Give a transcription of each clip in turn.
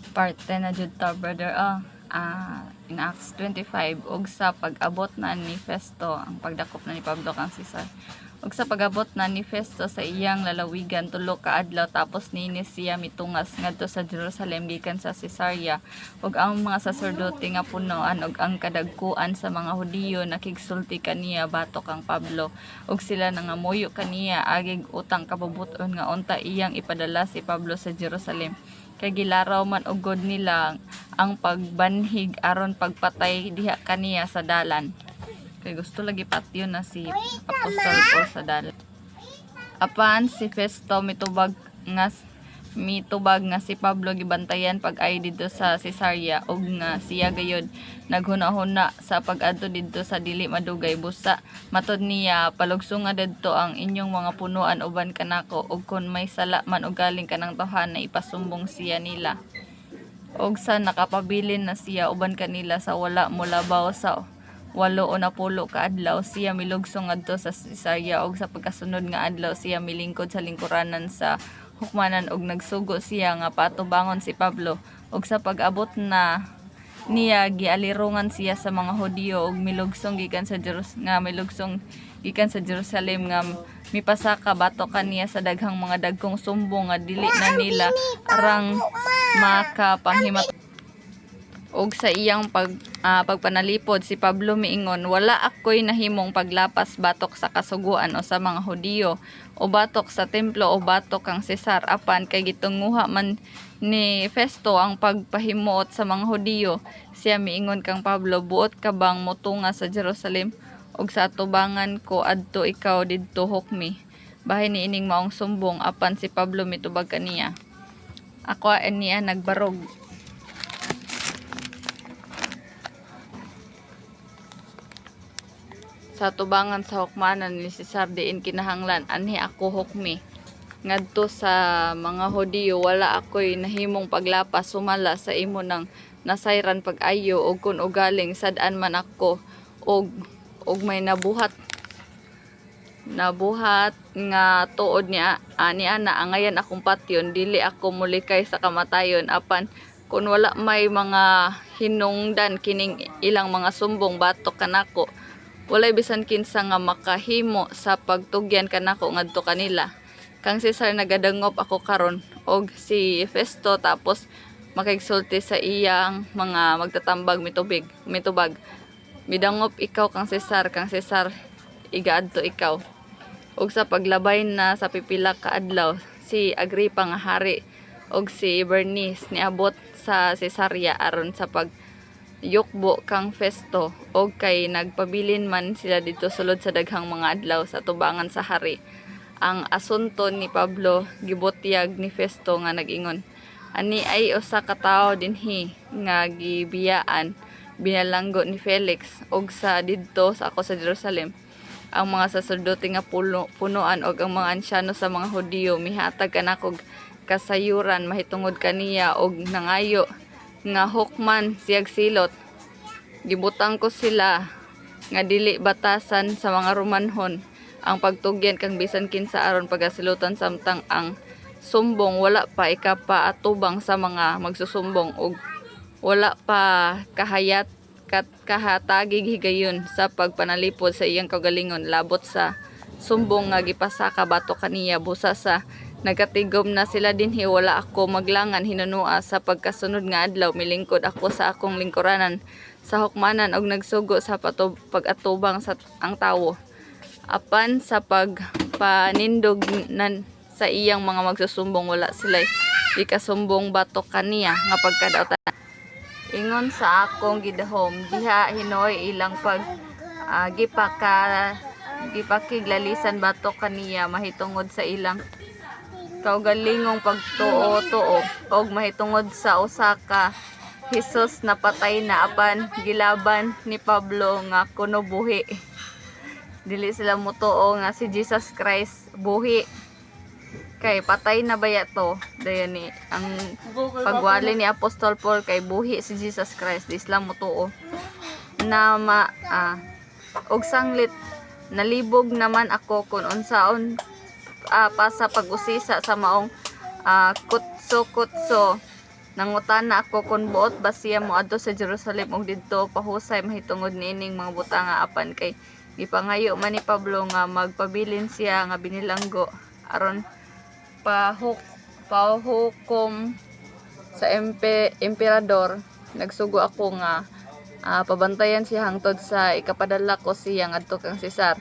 Part 10 na jud ta, brother. In Acts 25, ug sa pag-abot na ni Festo, ang pagdakop na ni Pablo kang Cesar. Ug sa pag-abot na ni Festo sa iyang lalawigan 3 ka adlaw tapos niini, siya mitungas ngadto sa Jerusalem gikan sa Cesarea, ug ang mga saserdote nga punoan ug ang kadagkuan sa mga Hudiyo nakigsulti kaniya batok kang Pablo, ug sila nangamuyo kaniya agig utang kabubut-on nga unta iyang ipadala si Pablo sa Jerusalem, kay gilaraw man ugod nila ang pagbanhig aron pagpatay diha kaniya sa dalan, kay gusto lagi patyon na si Apostol Paul sa dalan. Apan si Festo mitubag nga si Pablo gibantayan pag-ayo didto sa Cesarea ug nga siya gayud naghunahuna sa pag-adto didto sa dili madugay. Busa matud niya, "Palugsunga didto ang inyong mga punoan uban kanako, ug kon may sala man ugaling kanang tawhana, ipasumbong siya nila." Og sa nakapabilin na siya uban kanila sa wala molabaw sa 80 ka adlaw, siya milugsong ngadto sa Cesarea, og sa pagkasunod nga adlaw siya milingkod sa lingkuranan sa hukmanan og nagsugo siya nga paatubangon si Pablo. Og sa pag-abot na niya, gialirungan siya sa mga Hudiyo og milugsong gikan sa Jerusalem nga mipasaka batok kaniya sa daghang mga dagkong sumbong nga dili na nila arang makapanghimat. Og sa iyang pagpanalipod, si Pablo miingon, "Wala ako'y nahimong paglapas batok sa kasuguan o sa mga Hudiyo o batok sa templo o batok kang Cesar. Apan kay gitunguha man ni Festo ang pagpahimuot sa mga Hudiyo, siya miingon kang Pablo, 'Buot ka bang motunga sa Jerusalem ug sa atubangan ko adto ikaw didto hukmi bahin niining maong sumbong?' Apan si Pablo mitubag kaniya, 'Ako niya nagbarog sa atubangan sa hukmanan ni Cesar diin kinahanglan anhi ako hukmi. Ngadto sa mga Hudiyo wala ako'y nahimong paglapas sumala sa imo nang nasayran pag-ayo, ug kon ugaling sad-an man ako og may nabuhat nga tuod niya ani ana, angayan akong patyon, dili ako molikay sa kamatayon. Apan kon wala may mga hinungdan kining ilang mga sumbong batok kanako, walay bisan kinsa nga makahimo sa pagtugyan kanako ngadto kanila. Kang Cesar nagadangop ako karon.' Og si Festo tapos makigsulti sa iyang mga magtatambag mitubag, 'Midangop ikaw kang Cesar, kang Cesar igaadto ikaw.' Ug sa paglabay na sa pipila ka adlaw, si Agripa nga hari ug si Bernice niabot sa Cesarea aron sa pagyukbo kang Festo, ug kay nagpabilin man sila didto sulod sa daghang mga adlaw sa atubangan sa hari, ang asunto ni Pablo gibutyag ni Festo nga nag-ingon, "Ani ay usa ka tawo dinhi nga gibiyaan binalanggo ni Felix, ug sa didto sa ako sa Jerusalem ang mga saserdote nga punoan og ang mga ansyano sa mga Hudiyo mihatag kanakog kasayuran mahitungod kaniya og nangayo nga hukman siyag silot. Gibutang ko sila nga dili batasan sa mga Romanhon ang pagtugyan kang bisan kinsa aron pagasilutan samtang ang sumbong wala pa ikapaatubang sa mga magsusumbong ug wala pa kahayat kat kahatagig higayon sa pagpanalipod sa iyang kaugalingon labot sa sumbong nga gipasaka batok kaniya. Busa sa nagkatigom na sila dinhi, wala ako maglangan hinunua. Sa pagkasunod nga adlaw milingkod ako sa akong lingkuranan sa hukmanan og nagsugo sa pag-atubang sa ang tawo. Apan sa pagpanindog nan sa iyang mga magsusumbong, wala sila ikasumbong batok kaniya nga pagkadautan. Ingon sa akong gidahom, diha hinuoy ilang pag gipakiglalisan batok kaniya mahitungod sa ilang kaugalingong pagtuo-tuo og mahitungod sa usa ka Hesus napatay na apan gilaban ni Pablo nga kuno buhi." Dili sila motuo nga si Jesus Christ buhi. Kay patay na baya to. Dayon ni ang pagwali ni Apostol Paul kay buhi si Jesus Christ, di sila motuo. Na ma og sanglit nalibog naman ako kung unsaon pa sa pag-usisa sa maong kutso-kutso. Nangutana ako kon buot ba siya moadto sa Jerusalem ug didto pahusay mahitungod niining mga butanga. Apan kay gipangayo man ni Pablo nga magpabilin siya nga binilanggo aron pahukom sa emperador, nagsugo ako nga pabantayan siya hangtod sa ikapadala ko siya ngadto kang Cesar.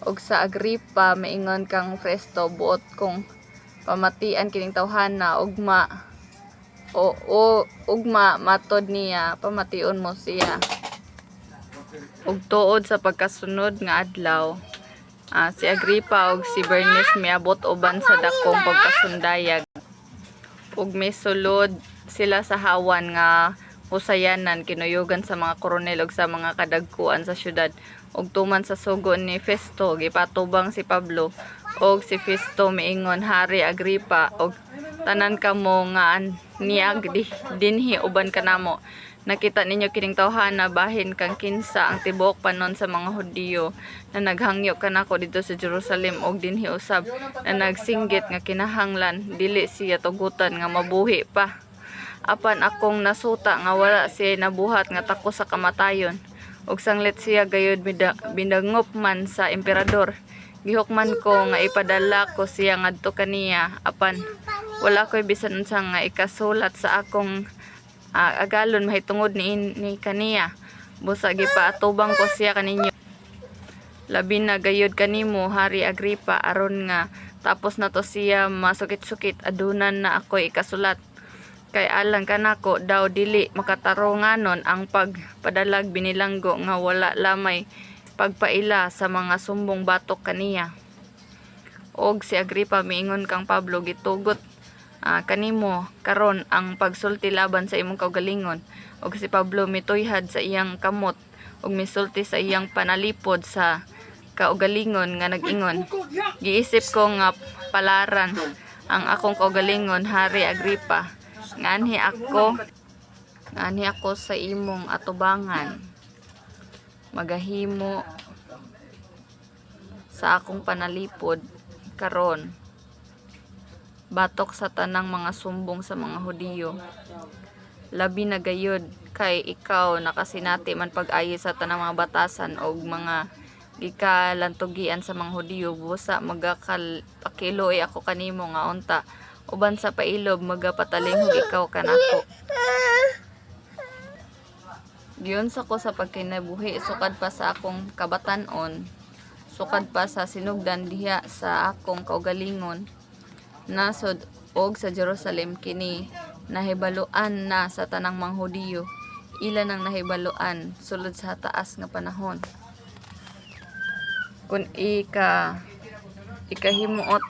Og sa Agripa miingon kang Festo, buot kong pamatian kining tawhana ugma o ugma. Matod niya, pamation mo siya. Ug tuod sa pagkasunod nga adlaw, si Agripa ug si Bernice miabot uban sa dakong pagpasundayag ug misulod sila sa hawan nga husayanan kinuyogan sa mga koronel ug sa mga kadagkuan sa syudad. Ug tuman sa sugo ni Festo, gipatubang si Pablo. Og si Festo miingon, "Hari Agripa ug tanan kamo nga niag dinhi uban kanamo, nakita ninyo kining tawhana, bahin kang kinsa ang tibuok panon sa mga Hudiyo na naghangyo kanako didto sa Jerusalem ug dinhi usab na nagsinggit nga kinahanglan dili siya tugutan nga mabuhi pa. Apan akong nasuta nga wala siya nabuhat nga takos sa kamatayon. Ug sanglit siya gayud bidangop man sa emperador, gihukman ko nga ipadala ko siya ngadto kaniya. Apan wala ko'y bisan unsa nga ikasulat sa akong agalon mahitungod ni kaniya. Busa gipaatubang ko siya kaninyo, labi na gayud kanimo, Hari Agripa, aron nga tapos nato siya masukit-sukit, adunan na ako'y ikasulat. Kay alang kanako daw dili makatarunganon ang pagpadalag binilanggo nga wala lamay pagpaila sa mga sumbong batok kaniya." Og si Agripa miingon kang Pablo, "Gitugot kanimo karon ang pagsulti laban sa imong kaugalingon." Og si Pablo mituyhad sa iyang kamot ug misulti sa iyang panalipod sa kaugalingon nga nag-ingon, "Giisip ko nga palaran ang akong kaugalingon, Hari Agripa, nga anhi ako sa imong atubangan magahimo sa akong panalipod karon batok sa tanang mga sumbong sa mga Hudiyo, labi na gayud kay ikaw nakasinati man pag-ayo sa tanang mga batasan og mga gikalantugian sa mga Hudiyo. Busa magapakiluoy ako kanimo nga unta uban sa pailob magapatalinghog ikaw kanako. Giunsa ko sa pagkinabuhi sukad pa sa akong kabatan-on, sukad pa sa sinugdan diha sa akong kaugalingon nasod og sa Jerusalem. Kini nahibaluan na sa tanang mga Hudiyo, ila nang nahibaluan sulod sa taas nga panahon. Kun ikahimuot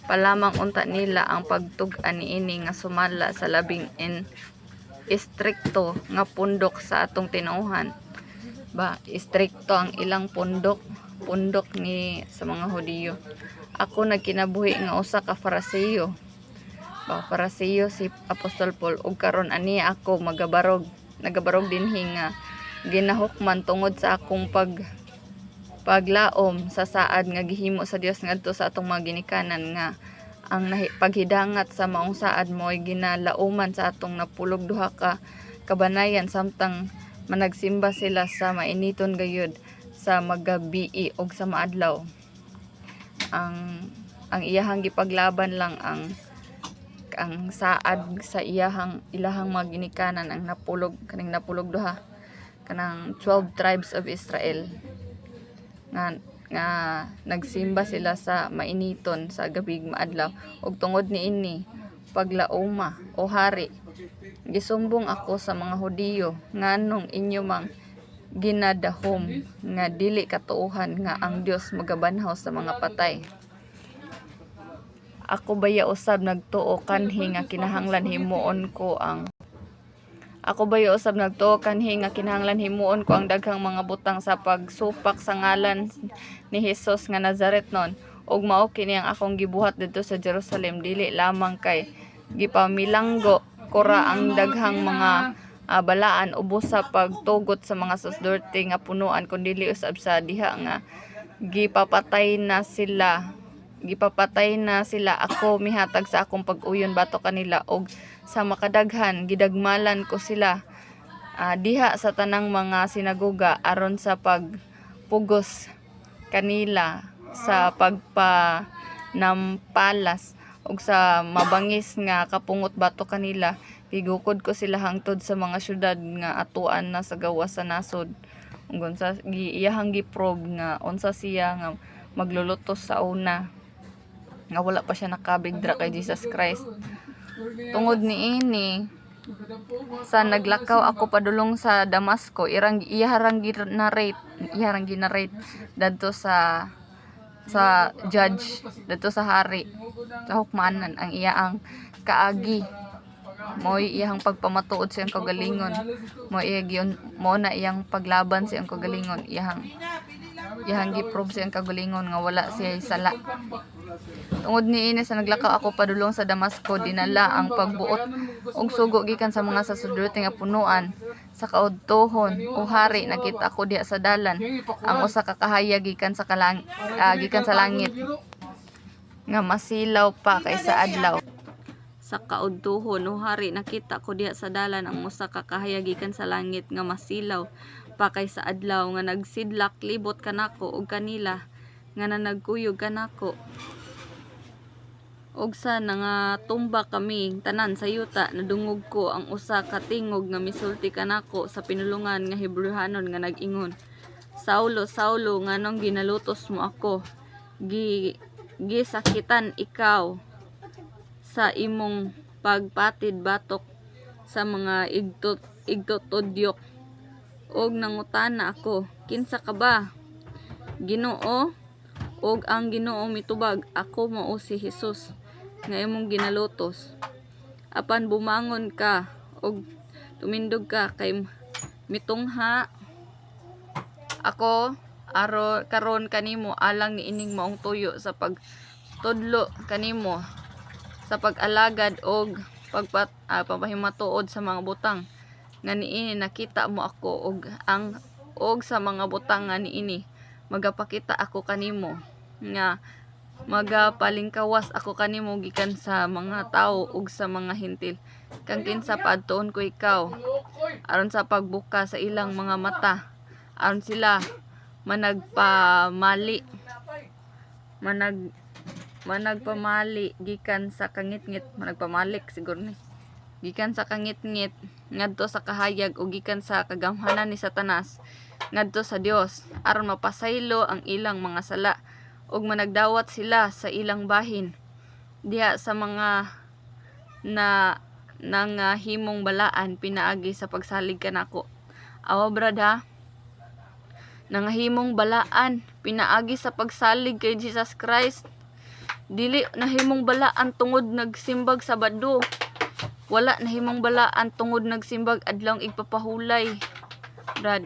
pa lamang unta nila ang pagtug-an niini nga sumala sa labing istrikto nga pundok sa atong tinauhan." Ba, istrikto ang ilang pundok, pundok ni sa mga Hudiyo. "Ako nagkinabuhi nga usa ka Faraseo." Ba, Faraseo si Apostol Paul. "Ug karon ania ako magabarog, nagabarog dinhi nga ginahukman tungod sa akong paglaom sa saad nga gihimo sa Dios ngadto sa atong mga ginikanan, nga ang paghidangat sa maong saad mo'y ginalauman sa atong 12 ka kabanayan samtang managsimba sila sa mainiton gayud sa magabii og sa maadlaw." Ang iyahang gipaglaban lang ang saad sa iyahang ilahang mga ginikanan, ang napulog kaning 12, kanang 12 tribes of Israel, nga nagsimba sila sa mainiton sa gabig maadlaw. "Ug tungod niini paglaoma, o hari, gisumbong ako sa mga Hudiyo. Nganong inyo mang ginadahom nga dili katuohan nga ang Dios magabanhaw sa mga patay? Ako baya usab nagtuo kanhi nga kinahanglan himuon ko ang Ako baya usab nagtuo kanhi nga kinahanglan himuon ko ang daghang mga butang sa pagsupak sa ngalan ni Hesus nga Nazaretnon. Ug mao kini ang akong gibuhat didto sa Jerusalem. Dili lamang kay gipamilanggo ko ra ang daghang mga balaan ubos sa pagtugot sa mga saserdote nga punuan, kun dili usab sa diha nga gipapatay na sila ako mihatag sa akong pag-uyon batok kanila ug Sa makadaghan gidagmalan ko sila diha sa tanang mga sinagoga aron sa pagpugos kanila sa pagpanampalas ug sa mabangis nga kapungot batok kanila. Gigukod ko sila hangtod sa mga syudad nga atuan na sa gawas sa nasod. Ug unsa gi iyahang gi-prove nga unsa siya nga maglulutos sa una nga wala pa siya nakabig dra kay Jesus Christ. Tungod niini, sa naglakaw ako padulong sa Damasco, irang iyahang gi-narrate dadto sa judge, dadto sa hari, sa hukmanan, ang iyaang kaagi, mo'y iyang pagpamatuod sa iyang kagalingon, mo iya giyon mo na iyang paglaban sa iyang kagalingon, iyang iyang gi-prove sa iyang kagalingon nga wala siya sala. Tungod niini, sa naglakaw ako padulong sa Damasco, dinala ang pagbuot og sugo gikan sa mga saserdote nga punuan. Sa kaudtohon, o hari, nakita ko diha sa dalan ang usa ka kahayag gikan sa langit nga masilaw pa kaysa adlaw. Sa kaudtohon, o hari, nakita ko diha sa dalan ang usa ka kahayag gikan sa langit nga masilaw pa kaysa adlaw, nga nagsidlak libot kanako ug kanila nga nanagkuyog kanako. Ug sa nangatumba kami tanan sa yuta, nadungog ko ang usa ka tingog nga misulti kanako sa pinulungan nga Hebreohanon nga nag-ingon, "Saulo, Saulo, nganong ginalutos mo ako? Gisakitan ikaw sa imong pagpatid batok sa mga igtutudyok." Og nangutana ako, "Kinsa ka ba, Ginoo?" Og ang Ginoo mitubag, "Ako mao si Jesus nga imong ginalutos. Apan bumangon ka og tumindog ka, kay mitungha ako aro karon kanimo alang niining maong tuyo sa pagtudlo kanimo, sa pag-alagad og pagpahimatuod sa mga butang nga niini nakita mo ako, og ang og sa mga butang nga niini magapakita ako kanimo, nga magapalingkawas ako kanimo gikan sa mga tawo ug sa mga Hentil, kang kinsa paadtuon ko ikaw aron sa pagbuka sa ilang mga mata, aron sila managpamali managpamali gikan sa kangitngit," managpamalik siguro ni, "gikan sa kangitngit ngadto sa kahayag ug gikan sa kagamhanan ni Satanas ngadto sa Dios, aron mapasaylo ang ilang mga sala ug managdawat sila sa ilang bahin diha sa mga na nangahimong balaan pinaagi sa pagsalig kanako." Awa, brad, ha, nangahimong balaan pinaagi sa pagsalig kay Jesus Christ. Dili nahimong balaan tungod nagsimbag Sabado. Wala nahimong balaan tungod nagsimbag Adlawng Igpapahulay. Brad,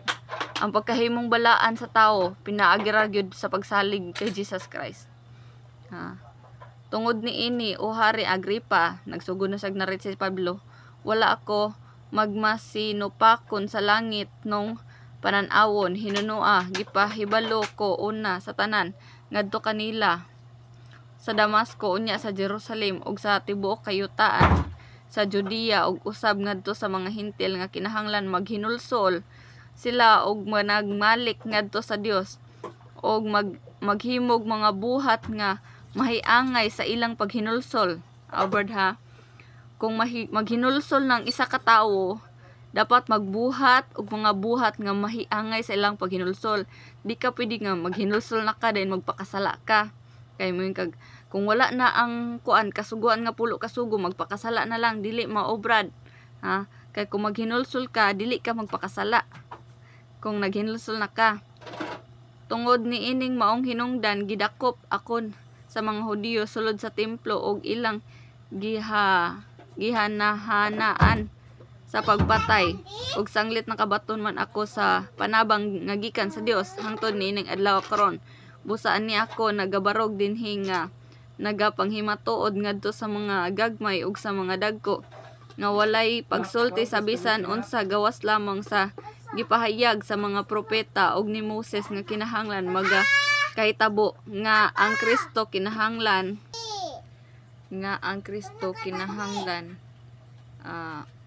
ang pagkahimong balaan sa tao pinaagi ra gyud sa pagsalig kay Jesus Christ. Ha. "Tungod niini, o Hari Agripa," nagsugod na siya narrate si Pablo, "wala ako magmasinupakon sa langit nung panan-awon. Hinunua gipahibalo ko una sa tanan ngadto kanila sa Damasco, unya sa Jerusalem ug sa tibuok kayutaan sa Judea ug usab ngadto sa mga Hentil, nga kinahanglan maghinulsol sila og managmalik ngadto sa Dios og maghimog mga buhat nga mahiangay sa ilang paghinulsol." Albert, ha, kung maghinulsol ng isa ka tawo, dapat magbuhat og mga buhat nga mahiangay sa ilang paghinulsol. Di ka pwede nga maghinulsol na ka dayon magpakasala ka. Kay mo kag kung wala na ang kuan, kasuguan nga Pulo ka Sugo, magpakasala na lang. Dili mao, brad, ha, kay kung maghinulsol ka, dili ka magpakasala kung naghinulsol na ka. "Tungod niining maong hinungdan, gidakop ako sa mga Hudiyo sulod sa templo ug ilang gihanahanaan sa pagpatay, ug sanglit nakabaton man ako sa panabang nga gikan sa Dios hangtod niining adlaw karon, busa ani ako nagabarog dinhi nga nagapanghimatuod ngadto sa mga gagmay ug sa mga dagko nga walay pagsulti sa bisan unsa gawas lamang sa gipahayag sa mga propeta ug ni Moses nga kinahanglan maga kahitabo, nga ang Kristo kinahanglan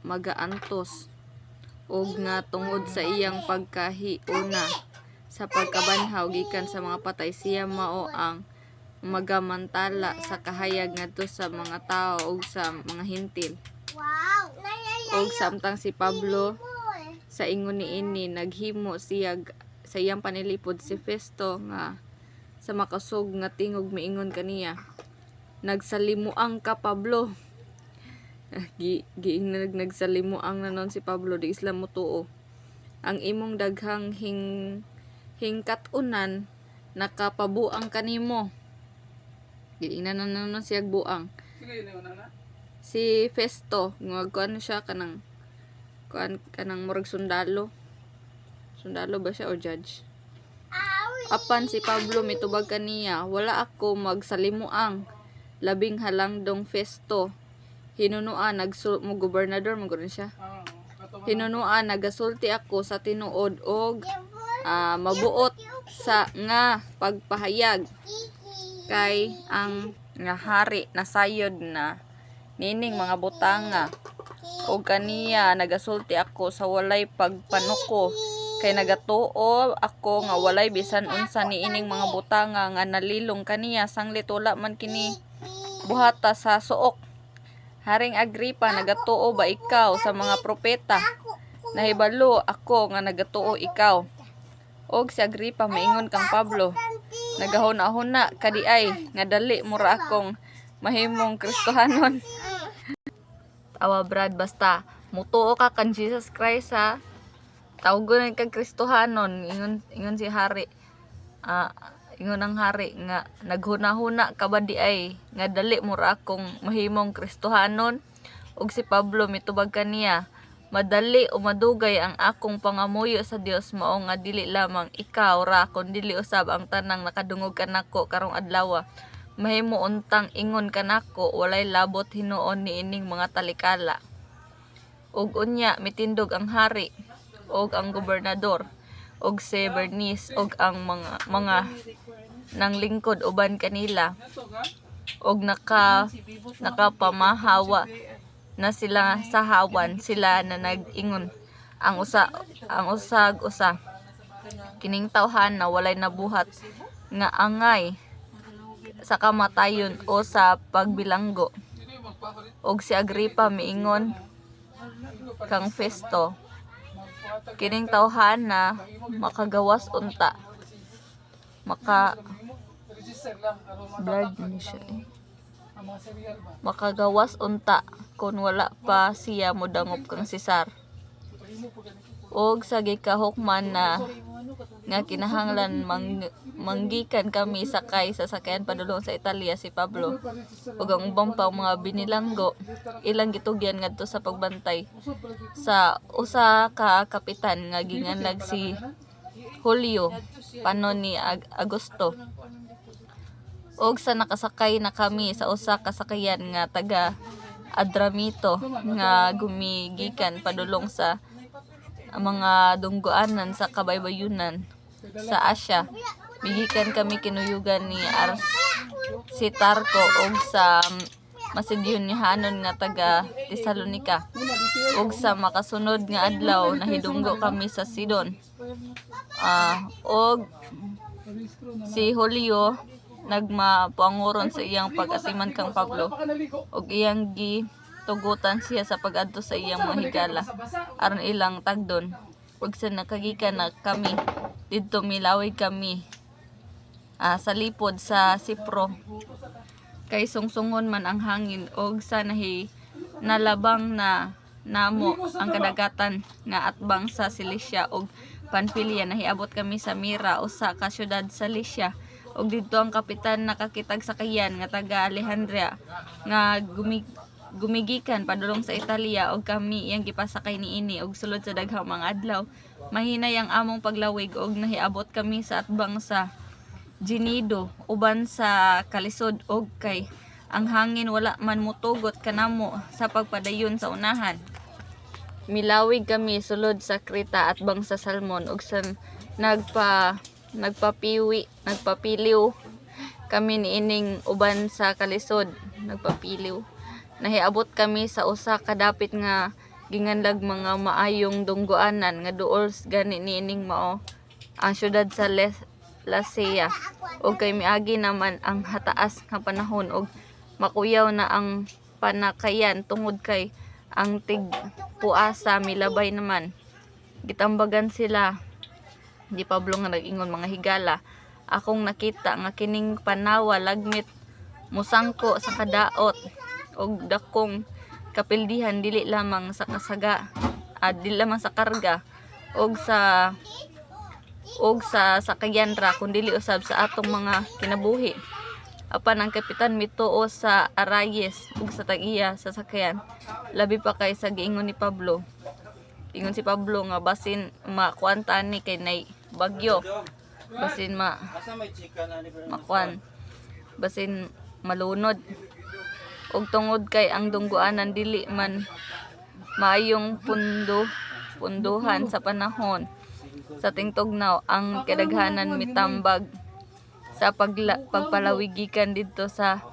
magaantos ug nga tungod sa iyang pagkahiuna sa pagkabanhaw gikan sa mga patay, siya mao ang magamantala sa kahayag ngadto sa mga tawo ug sa mga Hentil." Og samtang si Pablo sa ingon niini, naghimo siya sa iyang panilipod si Festo nga sa makusog nga tingog miingon kaniya, "Nagsalimuang ka, Pablo." Giingnan, nagsalimuang na nun si Pablo, di sila motuo. "Ang imong daghang hingkat-onan nakapabuang kanimo." Giingnan na nun siya buang. Sige, yun na na. Si Festo nga kuan siya, kanang kuan, kanang murag sundalo. Sundalo ba siya o judge? Apan si Pablo mitubag kaniya, "Wala ako magsalimuang, labing halangdong Festo. Hinunoa nagsul mo gobernador mo gud siya. Ah, kato man. Hinunoa nagasulti ako sa tinuod og mabuot sa nga pagpahayag, kay ang nga hari nasayod na nining mga butanga og kaniya nagasulti ako sa walay pagpanuko, kay nagatuo ako nga walay bisan unsa niining mga butanga nga nalilong kaniya, sanglit wala man kini buhata sa suok. Haring Agripa, nagatuo ba ikaw sa mga propeta? Nahibalo ako nga nagatuo ikaw." Og si Agripa maingon kang Pablo, "Nagahuna-huna ka diay nga dali mura akong mahimong Kristohanon." Awa Brad, basta mutuo ka kan Jesus Christ ha. Tawgon kag Kristohanon, ingon ingon si hari. Ingon ang hari nga, "Naghuna-huna ka ba diay nga dali mura akong mahimong Kristohanon?" Ug si Pablo mitubag kaniya, "Madali o madugay, ang akong pangamuyo sa Dios mao nga dili lamang ikaw ra kun dili usab ang tanang nakadungog kanako karong adlaw mahimo untang ingon kanako walay labot hinuon niining mga talikala." Ug unya mitindog ang hari ug ang gobernador ug si Bernice ug ang mga nanglingkod uban kanila Nato ka? ug nakapamahawa na sila sa hawan. Sila na nag-ingon ang usag usa, "Kining tawhana walay nabuhat nga angay sa kamatayon o sa pagbilanggo." Dili magpapalit. Og si Agripa miingon kang Festo, "Kining tawhana makagawas unta." Maka Register lang aron blurred matatak ni siya eh. ang mga serial ba. Makagawas unta kon wala pa siya modangop kang Cesar. Pahimo pa ganito. Og sa gikahukman na nga kinahanglan manggikan kami sakay sa sakayan padulong sa Italia, si Pablo ug ang ubang pa mga binilanggo ilang gitugyan ngadto sa pagbantay Usab pa dito. sa usa ka kapitan nga ginganlag si Julio, panon ni Agusto. Og sa nakasakay na kami sa usa ka sakayan nga taga Adramito nga gumigikan padulong sa mga dunggoanan sa kabaybayunan sa Asia, migikan kami kinuyugan ni Aristarco og sa Macedoniahanon nga taga Tesalonica. Ug sa makasunod nga adlaw nahidunggo kami sa Sidon. Og Registro na. si Julio nagmapuanguron sa iyang pag-atiman kang Pablo Wala pa ka naligo. ug iyang gitugutan siya sa pag-adto sa iyang mga higala Basa. aron ilang tagdon. Ug sa nakagikan na kami didto, milawig kami sa lipod sa Sipro kay sungsungon man ang hangin. Og sa nahi nalabang na namo ang kadagatan nga atbang sa Cilicia ug Pamphylia, nahiabot kami sa Mira, usa ka syudad sa Lycia. Ug didto ang kapitan nakakitag sakayan nga taga Alejandria nga gumigikan padulong sa Italia, ug kami iyang gipasakay niini. Og sulod sa daghang mga adlaw mahinay ang among paglawig ug nahiabot kami sa atbang sa Gnido uban sa kalisod, og kay ang hangin wala man motugot kanamo sa pagpadayon sa unahan, milawig kami sulod sa Creta atbang sa Salmon. Ug sa nagpapiliw kami niining uban sa kalisod, nagpapiliw Nahiabot kami sa usa ka dapit nga ginganlag mga maayong dunggoanan, nga duol gani niining mao ang syudad sa Lasea. Ug kay miagi naman ang hataas nga panahon ug makuyaw na ang panakayan tungod kay ang tigpuasa milabay naman, gitambagan sila ni Pablo nga nag-ingon, "Mga higala, akong nakita nga kining panawa lagmit mosangko sa kadaot og dakong kapildihan, dili lamang sa kasaga, dili lamang sa karga ug sa sakayan ra, kundili usab sa atong mga kinabuhi." Apan ang kapitan mituo sa arayes ug sa tag-iya sa sakayan, labi pa kay sa giingon ni Pablo. Ingon si Pablo nga basin makuan tani kay nay bagyo, basin ma Asa may chicken ani pero makuan, basin malunod. Ug tungod kay ang dunggoanan dili man maayong punduhan sa panahon sa tingtugnaw, ang kadaghanan mitambag sa pagpalawig gikan didto sa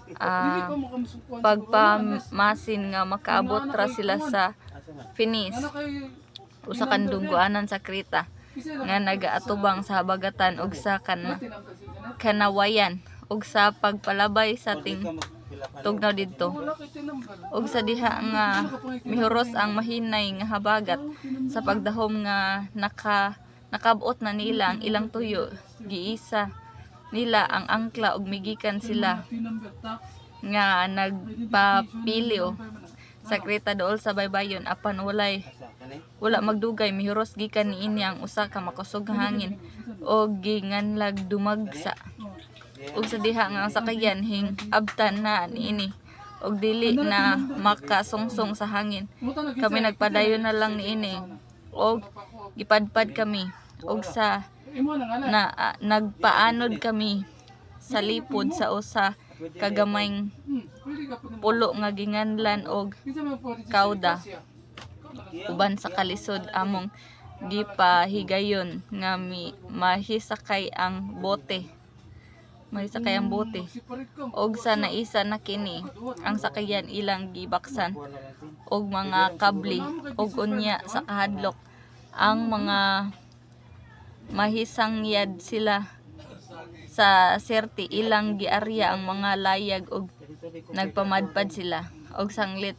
Dili pa mo kamusukuan. Pagpamasin nga makaabot ra sila sa Phoenix, Ano kay usa ka dunggoanan sa Creta Isa nga nagaatubang sa habagatan ug sa tinampas siya na. kanawayan. Ug sa pagpalabay sa ting tugnaw didto Wala kay tinambal. ug sa diha nga mihuros ang mahinay nga habagat sa pagdahom nga nakab-ot na nila ang ilang tuyo, giisa nila ang angkla ug migikan sila Tinambal tax. nga nagpapiliw sa Creta dool sa baybayon. Apan wala magdugay, mihuros gikan niini ang usa ka makusog nga hangin og ginganlag dumagsa. Ug sa diha nga ang sakayan hing abtan na niini og dili na makasungsong sa hangin, kami nagpadayon na lang niini og gipadpad kami og sa Imo na nga na. na nagpaanod kami sa lipod sa usa ka gamayng Pwede ka pa naman. pulo nga ginganlan og Kinsa man po rin siya Kauda. siya. Uban sa kalisod, among gipahigayon nga mahisakay ang bote, mahisakay ang bote. Separate ka. Og sa naisa na kini ang sakayan, ilang gibaksan og mga kable, og unya sa kahadlok ang mga mahisangyad sila sa Sirte, ilang giarya ang mga layag og nagpamadpad sila. Og sanglit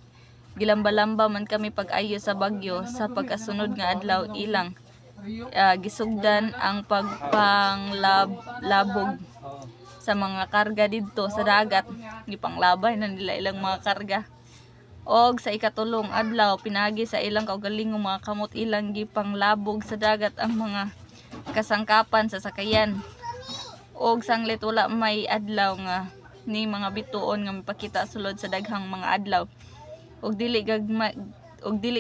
gilamba-lamba man kami pag-ayo sa bagyo sa pagkasunod nga adlaw, ilang Rio. gisugdan ang pagpanglabog sa mga karga didto sa dagat. Gipanglabay na nila ilang mga karga. Og sa ikatulong adlaw, pinagi sa ilang kaugalingong mga kamot, ilang gipanglabog sa dagat ang mga kasangkapan sa sakayan. Og sanglit wala may adlaw nga ni mga bituon nga mipakita sulod sa daghang mga adlaw ug dili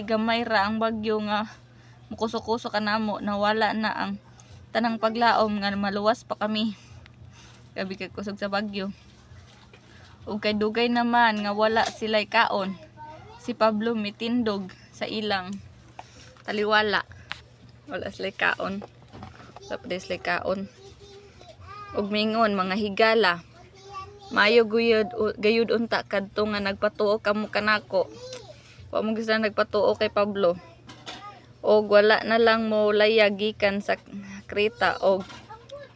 gamay ra ang bagyo nga mukuso-kuso kanamo, nawala na ang tanang paglaom nga maluwas pa kami. Gabi kay kusog sa bagyo. Ug kay dugay naman nga wala sila'y kaon, si Pablo mitindog sa ilang taliwala. Wala sila'y kaon, wala pa sila'y kaon. Ug mingon, "Mga higala, maayo gayud unta kadto nga nagpatuo kamo kanako." Wa mo gyud sila nagpatuo kay Pablo. Og wala na lang mo layag gikan sa Creta og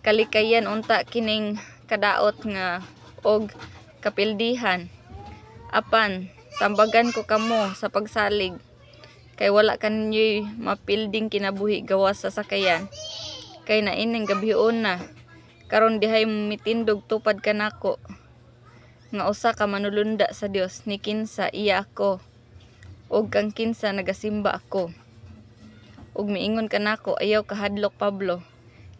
kalikayan unta kining kadaot nga og kapildihan. Apan tambagan ko kamo sa pagsalig kay wala kaninyo'y mapilding kinabuhi gawas sa sakayan, kay naining gabhion na. Karon dihay mitindog tupad kanako nga usa ka manulunda sa Dios, ni kinsa iya ako ug kang kinsa nagasimba ako. Ug miingon kanako, 'Ayaw kahadlok, Pablo.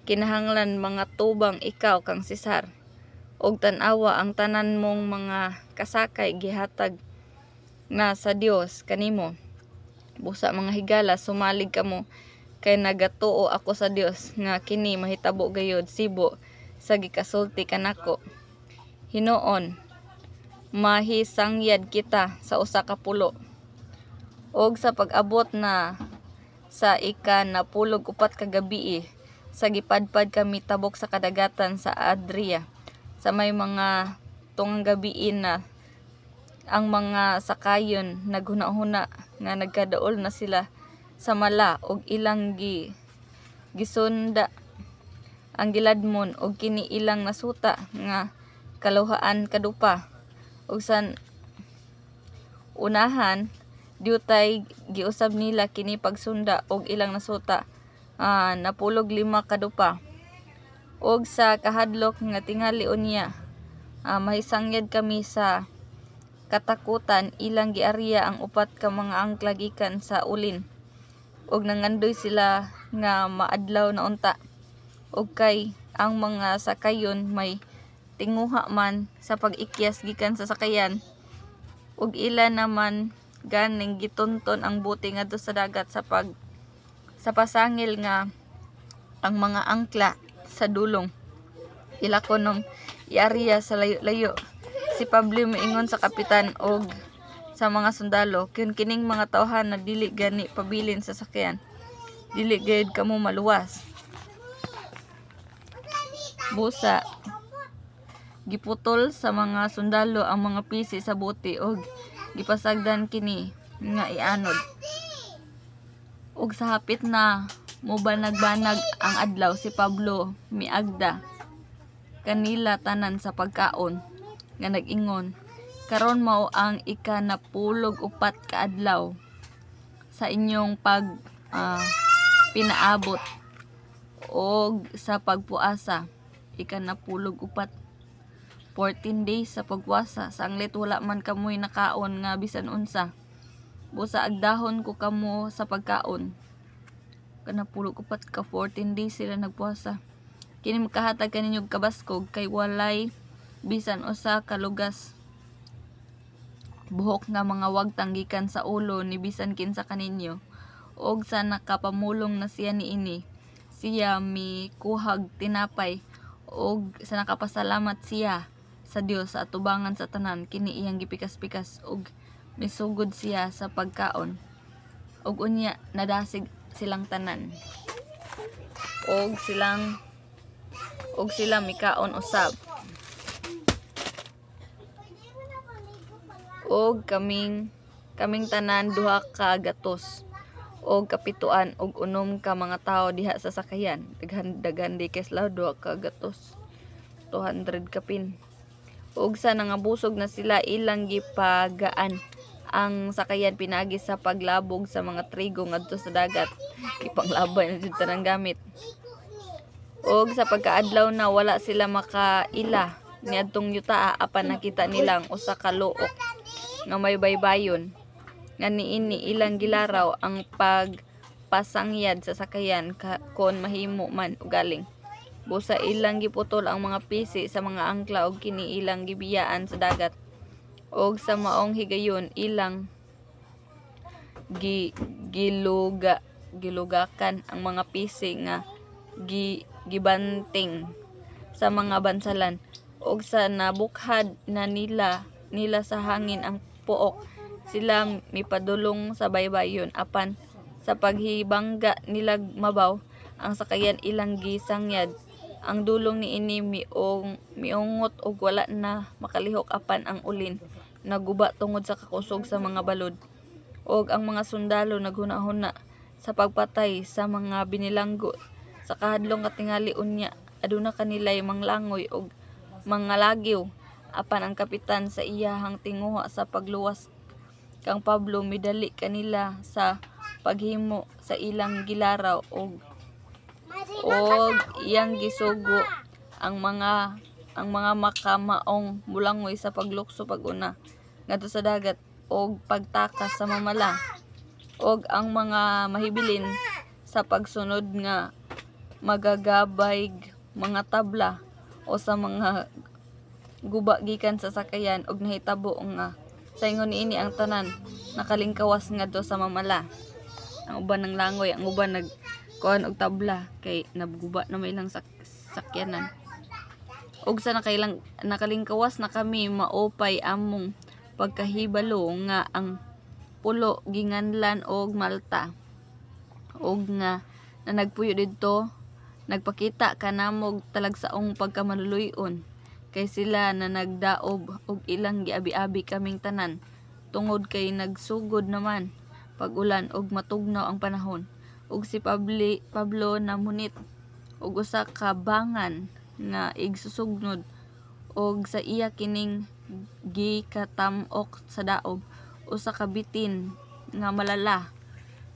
Kinahanglan mga tubang ikaw kang Cesar. Ug tan-awa, ang tanan mong mga kasakay gihatag na sa Dios kanimo. Busa, mga higala, sumalig kamo kay nagatuo ako sa Dios nga kini mahitabo gayud sibo sa gikasulti kanako." Hinuon mahisangyad kita sa usa ka pulo. Og sa pag-abot na sa ika-napulog upat ka gabii sa gipadpad kami tabok sa kadagatan sa Adria, sa may mga tungang gabii na Ang mga sakayon naghunahuna nga nagkadaol na sila sa mala ug ilang gisunda ang giladmon ug kini ilang nasuta nga kaluhaan kadupa. Ug sa unahan diutay giusab nila kini pagsunda ug ilang nasuta napulog lima kadupa. Ug sa kahadlok nga tingali unya mahisangyad kami sa katakotan, ilang giarya ang upat ka mga angkla gikan sa ulin ug nangandoy sila nga maadlaw na unta. Ug kay ang mga sakayon may tinguha man sa pag-ikyas gikan sa sakayan ug ila naman ganing gitunton ang bote ngadto sa dagat sa pasangil nga ang mga angkla sa dulong ila kunong iarya sa layo-layo. Si Pablo miingon sa kapitan og sa mga sundalo, "Kun kining mga tawhana dili gani pabilin sa sakyan, dili gayud kamo maluwas." Busa giputol sa mga sundalo ang mga pisi sa bote ug gipasagdan kini nga ianod. Ug sa hapit na mobanag-banag ang adlaw, si Pablo miagda kanila tanan sa pagkaon, nga nag-ingon, "Karon mao ang ikanapulog upat ka adlaw sa inyong pag pinaabot og sa pagpuasa." Ikanapulog upat, 14 days sa pagpuasa, sanglit wala man kamoy nakaon nga bisan unsa. Busa agdahon ko kamo sa pagkaon. Kanapulog upat ka 14 days sila nagpuasa. Kini makahatag kaninyo og kabaskog kay walay bisan usa ka lugas buhok nga mga wagtang gikan sa ulo ni bisan kinsa kaninyo. Og sa nakapamulong na siya niini, siya mikuhag tinapay og sa nakapasalamat siya sa Dios sa atubangan sa tanan, kini iyang gipikas-pikas ug misugod siya sa pagkaon. Ug unya nadasig silang tanan ug sila mikaon usab. Og kaming tanan duha ka gatos og kapitoan og unom ka mga tawo diha sa sakayan. Daghan daghan di kay sila, duha ka gatos, 200 kapin. Ug sa nangabusog na sila, ilang gipagaan ang sakayan pinaagi sa paglabog sa mga trigo ngadto sa dagat. Ipanglabay na jud tanang gamit. Og sa pagkaadlaw na, wala sila makaila niadtong yutaa, apan nakita nila ang usa ka luok nga may baybayon nga niini ilang gilaraw ang pagpasangyad sa sakayan kon mahimo man ugaling. Busa ilang giputol ang mga pisi sa mga angkla ug kini ilang gibiyaan sa dagat. Og sa maong higayon ilang gi giluga gilugakan ang mga pisi nga gibanting sa mga bansalan. Ug sa nabukhad na nila nila sa hangin ang pook, sila mipadulong sa baybayon, apan sa paghibangga nilag mabaw ang sakayan, ilang gisangyad ang dulong niini miungot ug wala na makalihok, apan ang ulin naguba tungod sa kakusog sa mga balod. Og ang mga sundalo naghunahuna sa pagpatay sa mga binilanggo sa kahadlok nga tingali unya aduna kanilay manglangoy og mangalagyo. Apan ang kapitan, sa iyahang tinguha sa pagluwas kang Pablo, midali kanila sa paghimo sa ilang gilaraw ug iyang gisugo ang mga makamaong molangoy sa paglukso pag-una ngadto sa dagat ug pagtakas sa mamala, ug ang mga mahibilin sa pagsunod nga magagabayg mga tabla o sa mga guba gikan sa sakayan. Ug nahitabo nga sa ingon niini ang tanan nakalingkawas ngadto sa mamala. Ang uban nanglangoy, ang uban nag kuan og tabla kay naguba na may ilang sakyanan. Ug sa nakalingkawas na kami, maupay among pagkahibalo nga ang pulo ginganlan og Malta ug nga nagpuyo didto nagpakita kanamog talagsaong pagkamaluluy-on. Kay sila nanagdaob og ilang giabiabi kaming tanan tungod kay nagsugod naman pag-ulan ug matugnaw ang panahon. Ug si Pablo namunit og usa ka bangan nga igsusugnod og sa iya kining gikatam-ok sa daob. Usa ka bitin nga malala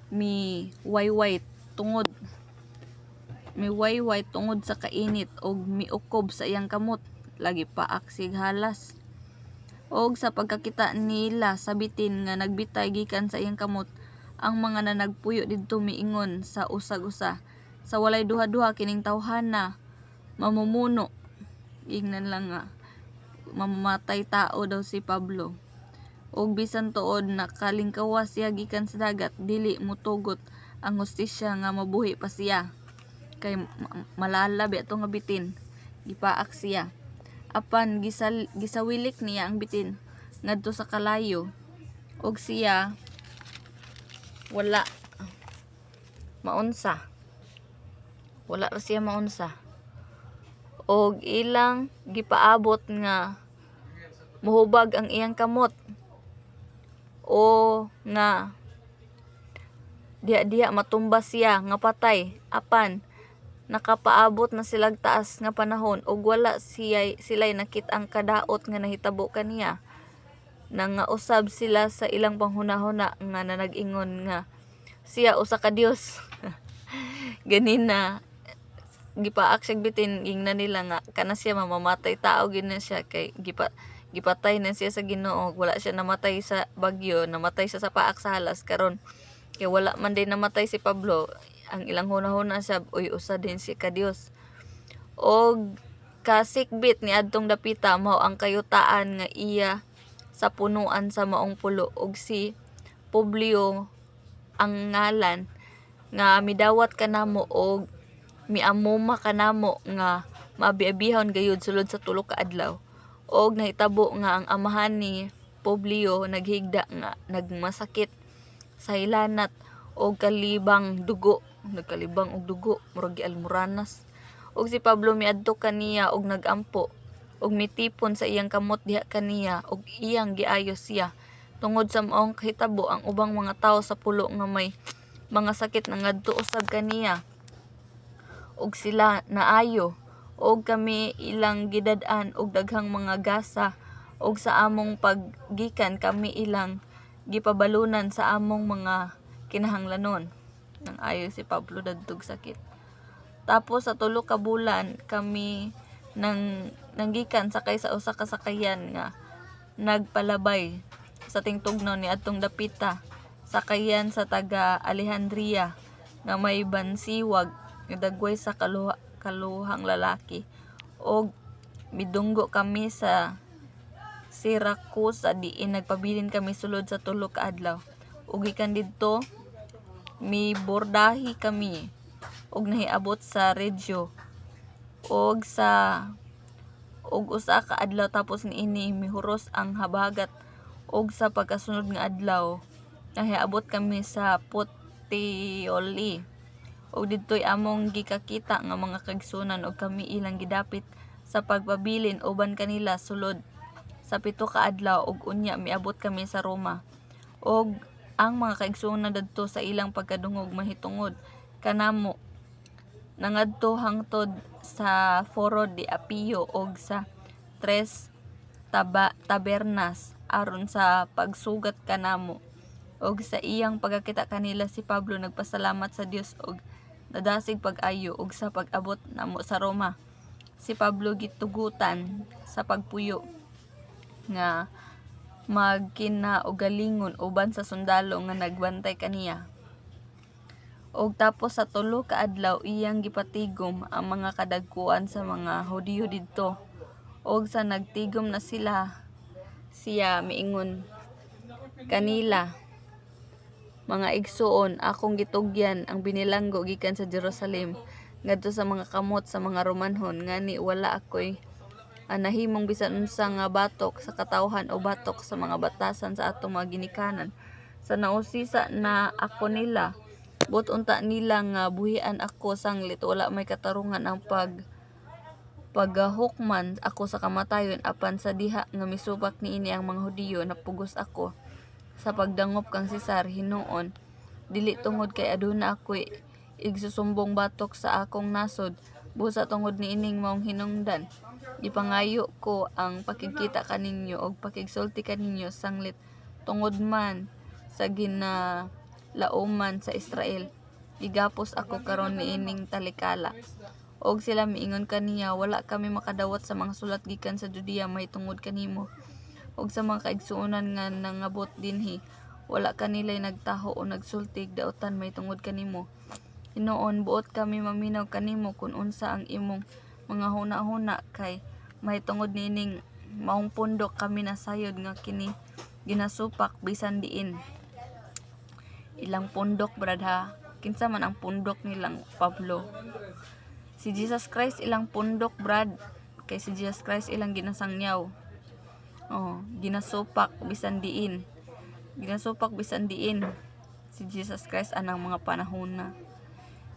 miwayway tungod sa kainit og miukob sa iyang kamot, lagi paak sig halas. Og sa pagkakita nila sa bitin nga nagbitay gikan sa iyang kamot, ang mga nanagpuyo didto miingon sa usag usa, "Sa walay duha-duha, kining tawhana mamumuno." Ingnan lang nga mamamatay tao daw si Pablo. Og bisan tuod nakalingkawas siya gikan sa dagat, dili motugot ang hustisya nga mabuhi pa siya. Kay malala biya to nga bitin, gipaak siya. Apan gisawilik niya ang bitin ngadto sa kalayo og siya wala maunsa. Wala ra siya maunsa. Og ilang gipaabot nga muhubag ang iyang kamot o nga diha-diha matumba siya nga patay, apan nakapaabot na silag taas nga panahon ug wala siya sila'y nakit-ang kadaot nga nahitabo kaniya. Nangausab sila sa ilang panghunahuna nga nanag-ingon nga siya usa ka Dios. Ganina gipaak siya bitin, ingnan nila nga kana siya mamamatay tao gid na siya kay gipatay na siya sa Ginoo. Wala siya namatay sa bagyo, namatay siya sa paak sa halas. Karon kay wala man din namatay si Pablo, ang ilang hunahuna siya, uy, usa din siya ka Dios. Og kasikbit ni adtong dapita mao ang kayutaan nga iya sa punuan sa maong pulo, og si Publio ang ngalan, nga midawat kanamo og miamuma kanamo nga maabiabihon gayud sulod sa 3 ka adlaw. Og nahitabo nga ang amahan ni Publio naghigda nga nagmasakit sa hilanat og kalibang dugo, nagkalibang og dugo, murag gialmuranas. Og si Pablo miadto kaniya og nagampo og mitipon sa iyang kamot diha kaniya og iyang giayo siya. Tungod sa maong kahitabo, ang ubang mga tawo sa pulo nga may mga sakit nangadto usab kaniya ug sila naayo. Og kami ilang gidad-an og daghang mga gasa ug sa among paggikan kami ilang gipabalunan sa among mga kinahanglanon. Nang ayo si Pablo dadtog sakit. Tapos sa 3 ka bulan kami nang nanggikan sakay sa usa ka sakayan nga nagpalabay sa tingtugnaw ni adtong dapita, sakayan sa taga Alejandria nga may bansiwag nga dagway sa kaluhang lalaki, og midunggo kami sa Siracusa diin nagpabilin kami sulod sa 3 ka adlaw. Ug gikan didto mibordahe kami ug nahiabot sa Regio, ug sa ug usa ka adlaw tapos niini mihuros ang habagat, ug sa pagkasunod nga adlaw nahiabot kami sa Puteoli. Ug didtoy among gikakita nga mga kaigsuonan ug kami ilang gidapit sa pagpabilin uban kanila sulod sa 7 ka adlaw, ug unya miabot kami sa Roma. Og ang mga kaigsuonan dadto, sa ilang pagkadungog mahitungod kanamo, nangadto hangtod sa Foro de Apio ug sa Tres Tabernas aron sa pagsugat kanamo. Og sa iyang pagkakita kanila, si Pablo nagpasalamat sa Dios og nadasig pag-ayo. Ug sa pag-abot namo sa Roma, si Pablo gitugutan sa pagpuyo nga magkinaugalingon uban sa sundalo nga nagbantay kaniya. Og tapos sa 3 ka adlaw iyang gipatigom ang mga kadagkuan sa mga Hudiyo didto. Og sa nagtigom na sila, siya miingon kanila, "Mga igsuon, akong gitugyan ang binilanggo gikan sa Jerusalem ngadto sa mga kamot sa mga Romanhon. Ngani wala akoy nahimong bisan unsa nga batok sa katawhan o batok sa mga batasan sa atong mga ginikanan. Sa nausisa na ako nila, buot unta nila nga buhian ako sanglit wala may katarungan ang pag Pagahukman ako sa kamatayon, apan sa diha nga misupak niini ang mga Hudiyo, napugos ako sa pagdangop kang Cesar. Hinuon, dili tungod kay aduna akoy igsusumbong batok sa akong nasod, busa tungod niining maong hinungdan, gipangayo ko ang pakigkita kaninyo og pakigsulti kaninyo sanglit tungod man sa ginalauman sa Israel gigapos ako karon niining talikala." Og sila miingon kaniya, "Wala kami makadawat sa mga sulat gikan sa Judea mahitungod kanimo. Ug sa mga kaigsuonan nga nangabot dinhi, wala kanilay nagtaho o nagsultig dautan mahitungod kanimo. Hinuon buot kami maminaw kanimo kun unsa ang imong mga hunahuna, kay mahitungod niining maong pundok kami nasayod nga kini ginasupak bisan diin." Ilang pundok, brad, ha. Kinsa man ang pundok nilang Pablo? Si Jesus Christ ilang pundok, brad. Kay si Jesus Christ ilang ginasangyaw. Oh, ginasupak bisan diin. Ginasupak bisan diin. Si Jesus Christ anang mga panahon na.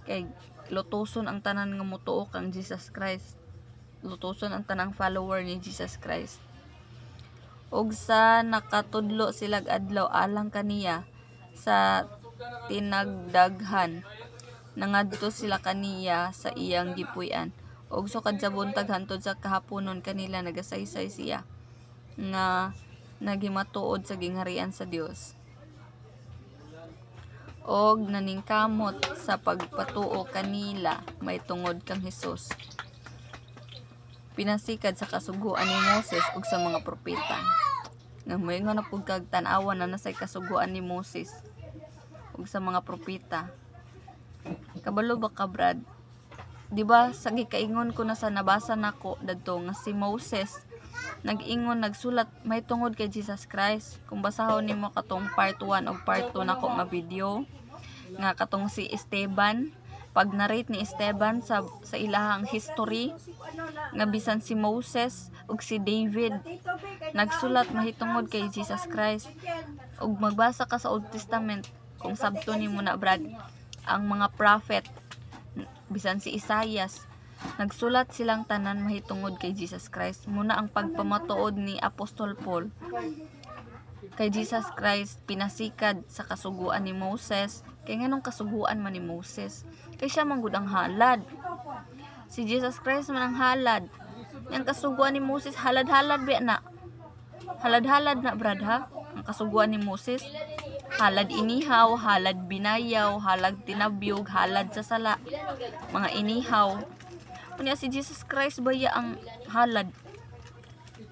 Kay lutuson ang tanan nga motuo kang Jesus Christ. Lutuson ang tanang follower ni Jesus Christ. Og sa nakatudlo silag adlaw alang kaniya sa tinagdaghan, nangadto sila kaniya sa iyang gipuy-an. Og sukad sa buntag hantod sa kahaponon kanila nagasaysay siya nga naghimatuod sa gingharian sa Dios og naningkamot sa pagpatuo kanila mahitungod kang Hesus, pinasikad sa kasuguan ni Moses ug sa mga propeta. Nga moingon na pud kag tan-awa na nasay kasuguan ni Moses ug sa mga propeta. Kabalo ba ka, Brad? Di ba sa gikaingon ko na sa nabasa nako dadto nga si Moses nag-ingon, nagsulat mahitungod kay Jesus Christ? Kung basahon nimo katong part 1 ug part 2 nako nga video nga katong si Esteban, pag narrate ni Esteban sa ilahang history nga bisan si Moses ug si David nagsulat mahitungod kay Jesus Christ. Ug magbasa ka sa Old Testament, kung sabto nimo na, Brad, ang mga prophet, bisan si Isaias, nagsulat silang tanan mahitungod kay Jesus Christ. Muna ang pagpamatuod ni Apostol Paul kay Jesus Christ pinasikad sa kasuguan ni Moses. Kay nganong kasuguan man ni Moses? Kay siya man gud ang halad. Si Jesus Christ man ang halad. Yang kasuguan ni Moses, halad-halad biya na. Halad-halad na, brad, ha. Ang kasuguan ni Moses, halad inihaw, halad binayaw, halad tinabyog, halad sa sala, mga inihaw. Unya si Jesus Christ baya ang halad.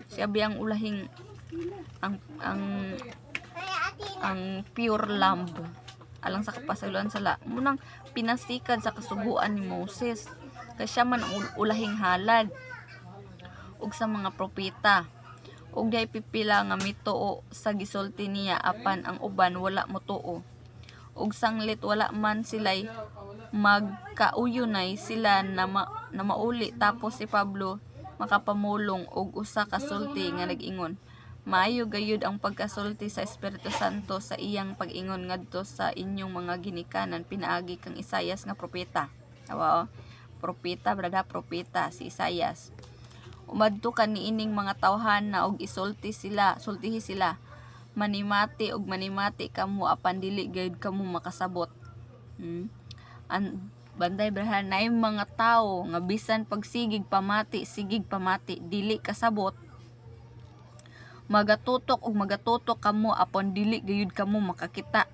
Siya biya ang ulahing ang pure lamb alang sa kapasayloan sala. Munang pinasikad sa kasuguan ni Moses kay siya man ang ulahing halad ug sa mga propeta. Ug diay pipila nga mituo sa gisulti niya, apan ang uban wala motuo. Ug sanglit wala man sila'y magkauyonay sila na mauli tapos si Pablo makapamulong og usa ka sulti nga nag-ingon, "Maayo gayud ang pagkasulti sa Espiritu Santo sa iyang pag-ingon ngadto sa inyong mga ginikanan pinaagi kang Isayas nga propeta." Awa, oh. Propeta, brad, propeta si Isayas. "Umadto ka niining mga tawhana og isulti sila, sultihi sila: Manimati og manimati kamo apan dili gayud kamo makasabot." An bantay, brad, naay mga tawo nga bisan pagsigig pamati, sigig pamati, dili kasabot. "Magatutok og magatutok kamo apan dili gayud kamo makakita."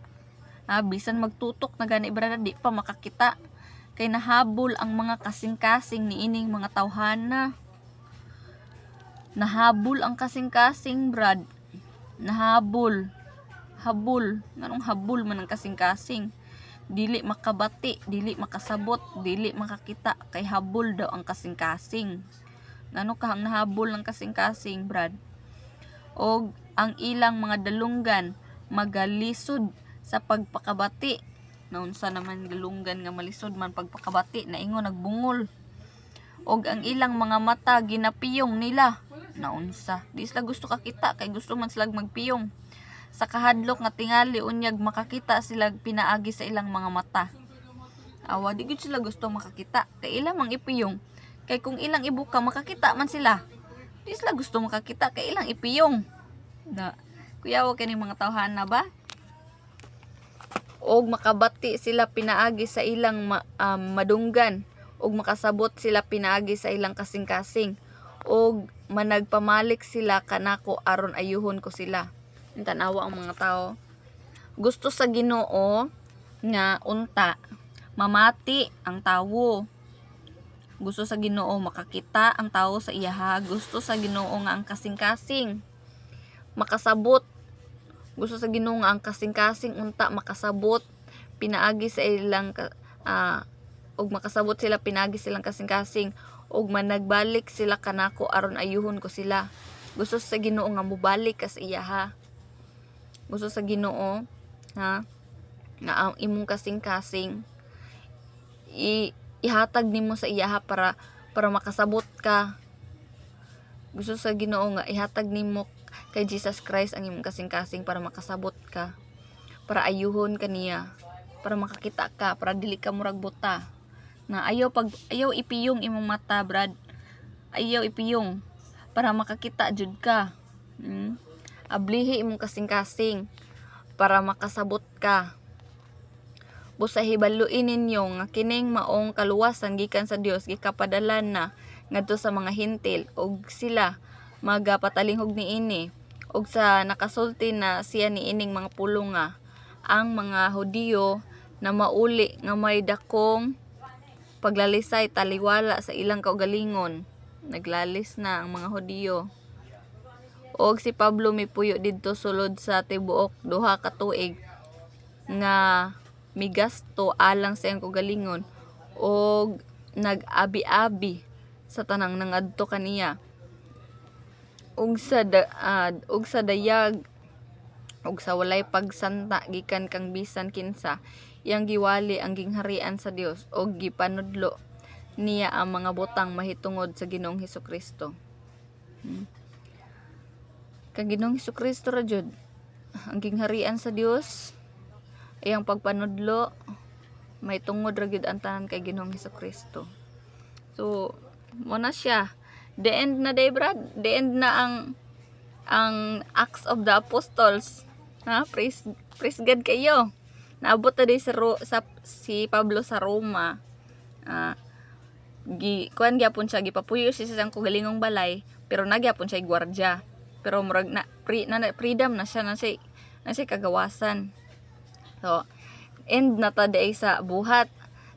Ha, bisan magtutok na gani, brad, di pa makakita. Kay nahabol ang mga kasing-kasing niining mga tawhana. Nahabol ang kasing-kasing, brad. Nahabol. Habol. Nganong habol man ang kasing-kasing? Dili makabati, dili makasabot, dili makakita kay habol daw ang kasing-kasing. Ngano ka ang nahabol ng kasing-kasing, brad? "Og ang ilang mga dalunggan magalisod sa pagpakabati." Naunsa naman dalunggan nga malisod man pagpakabati? Naingon nagbungol. "Og ang ilang mga mata ginapiyong nila." Naunsa? Di sila gusto kakita kay gusto man sila magpiyong. "Sa kahadlok nga tingali unyag makakita sila pinaagi sa ilang mga mata." Awa, di gud sila gusto makakita kay ila mang ipiyong. Kay kung ilang ibuka, makakita man sila. Di sila gusto makakita kay ilang ipiyong. Da. Kuyawa kini mga tawhana ba? Og makabati sila pinaagi sa ilang madunggan, og makasabot sila pinaagi sa ilang kasing-kasing, og managpamalik sila kanako aron ayuhon ko sila. Tanawa ang mga tao. Gusto sa Ginoo nga unta mamati ang tawo. Gusto sa Ginoo makakita ang tawo sa iyaha. Gusto sa Ginoo nga ang kasing-kasing makasabot. Gusto sa Ginoo nga ang kasing-kasing unta makasabot pinaagi sa ilang og makasabot sila pinaagi silang kasing-kasing, og managbalik sila kanako aron ayuhon ko sila. Gusto sa Ginoo nga mobalik ka sa iyaha. Gusto sa Ginoo, ha, nga ang imong kasing-kasing ihatag nimo sa iyaha para makasabot ka. Gusto sa Ginoo nga ihatag nimo kay Jesus Christ ang imong kasing-kasing para makasabot ka, para ayuhon ka niya, para makakita ka, para dili ka murag buta na ayaw ipiyong imong mata, brad. Ayaw ipiyong para makakita jud ka. Ablihi imong kasing-kasing para makasabot ka. Busa hibaluin ninyo nga kining maong kaluwasan gikan sa Dios gikapadalan na ngadto sa mga Hintil, ug sila magapatalinghog niini. Ug sa nakasulti na siya niining mga pulong nga ang mga Hudiyo na mauli nga may dakong paglalisay taliwala sa ilang kaugalingon. Naglalis na ang mga Hudiyo. Og si Pablo mipuyo didto sulod sa tibuok 2 ka tuig nga migasto alang sa iyang kaugalingon og nag-abi-abi sa tanang nangadto kaniya. Ug sa dayag ug sa walay pagsanta gikan kang bisan kinsa, iyang giwali ang gingharian sa Dios ug gipanudlo niya ang mga butang mahitungod sa Ginoong Hesukristo. Kang Ginoong Hesukristo ra jud ang gingharian sa Dios, iyang pagpanudlo mahitungod ra gyud ang tanan kay Ginoong Hesukristo. So, mo na siya. The end na day, brad. The end na ang Acts of the Apostles. Ha? Praise, praise God kayo. Naabot na day sa si Pablo sa Roma. Gi kuan gyapon siya, gipapuyo siya sa iyang kaugalingong balay, pero nagyapon siya gwardya. Pero murag na freedom na siya kagawasan. So, end na ta day sa Buhat.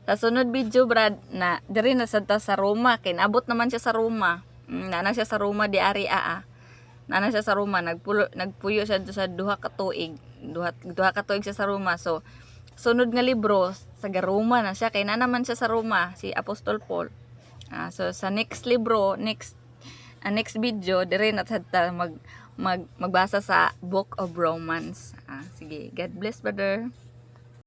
Sa sunod video, brad, na diri na sad ta sa Roma kay naabot naman siya sa Roma. Naa na siya sa Roma di ari aa. Naa na siya sa Roma, nagpuyo siya sa 2 ka tuig. 2 ka tuig siya sa Roma. So, sunod nga libro sa Roma na siya kay na naman siya sa Roma si Apostol Paul. So sa next libro, next video, dire na sad ta magbasa sa Book of Romans. Sige, God bless, brother.